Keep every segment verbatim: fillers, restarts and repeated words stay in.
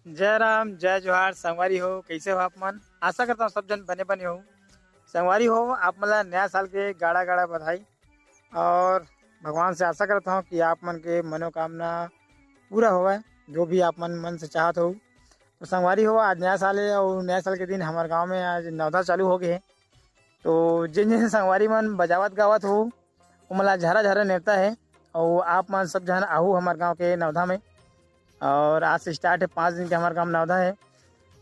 जय राम, जय जोहार संगवारी हो, कैसे हो आप मन? आशा करता हूँ सब जन बने बने हो। संगवारी हो, आप मन ला नया साल के गाड़ा गाड़ा बधाई और भगवान से आशा करता हूँ कि आप मन के मनोकामना पूरा होवय, जो भी आप मन मन से चाहत हो। तो संगवारी हो, आज नया साल है और नया साल के दिन हमारे गांव में आज नवधा चालू हो गए है। तो जिन जिन संगवारी मन बजावत गावत हो, वो मला झारा झारा नेवता है। और आप मन सब जन आहू हमारे गांव के नवधा में। और आज से स्टार्ट है पाँच दिन के हमारे गांव नवधा है।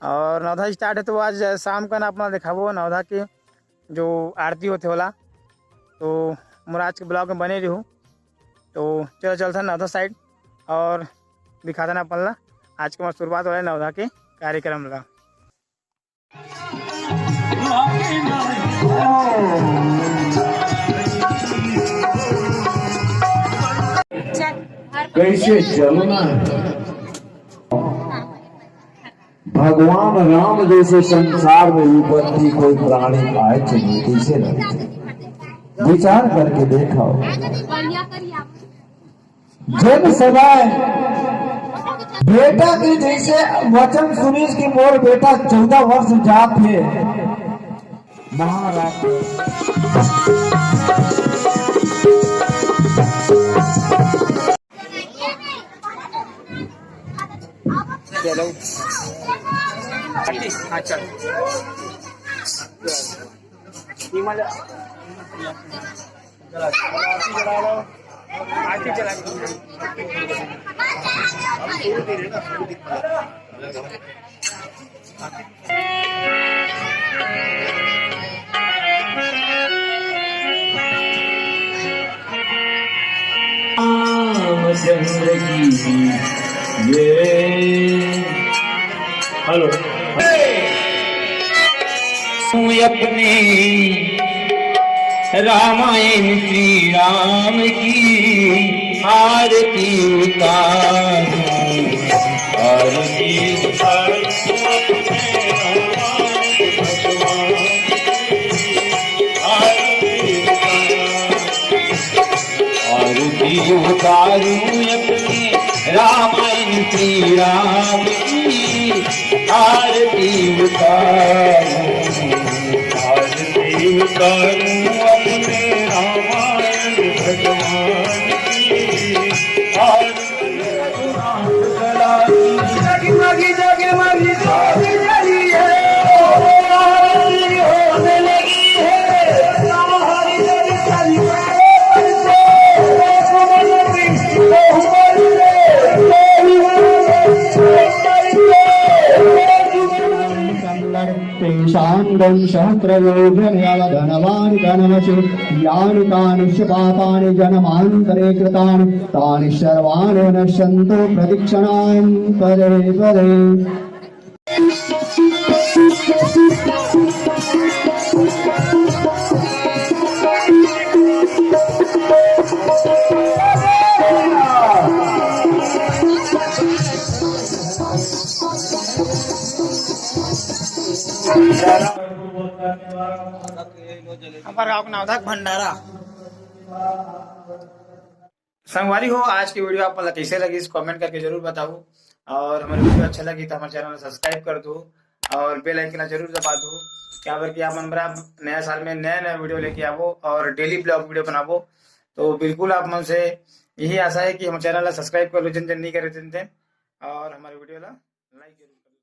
और नवधा स्टार्ट है तो आज शाम का ना अपना दिखाबो नवधा के जो आरती होते होला। तो मोर आज के ब्लॉग में बने रहू। तो चलो चलता नवधा साइड और दिखाता ना अपन ला आज के शुरुआत वाला नवधा के कार्यक्रम ला। कैसे चलना है? भगवान राम जैसे संसार में विपत्ति कोई प्राणी आए चाहिए, कैसे रहते? विचार करके देखो। जब समय बेटा के जैसे वचन सुनीस कि मोर बेटा चौदह वर्ष जात हे महाराज। चलो। हाँ, चल। ये वाला। हेलो। अपने रामायण श्री राम की आरती उतारूं, आरती उतारूं अपने रामायण भगवान की, आरती उतारूं, आरती उतारूं अपने रामायण श्री राम की, आरती उतारूं, आरती उतारूं अपने रामायण भगवान की, आरती। तेषां दंशः प्रयोजनया धनवान् धनवशो यानि कानिश्च पापानि जन्मान्तरे कृतानि तानि सर्वाणि नश्यन्तो प्रदक्षिणां पदे पदे। हमार गांव के नाम था भंडारा। संगवारी हो, आज की वीडियो आप मन ला कैसे लगी, कमेंट करके जरूर बताओ। और हमारी वीडियो अच्छा लगी तो हमारे चैनल ला सब्सक्राइब कर दो और बेल आइकन ला जरूर दबा दो। क्या बर कि आप मन बड़ा नया साल में नया नया वीडियो लेके आवो और डेली ब्लॉग वीडियो बनाबो। तो बिल्कुल आप मन से यही आशा है कि हमारे चैनल ला सब्सक्राइब कर लो, जिन जिन नहीं करे थे, और हमारे वीडियो ला लाइक जरूर कर लो।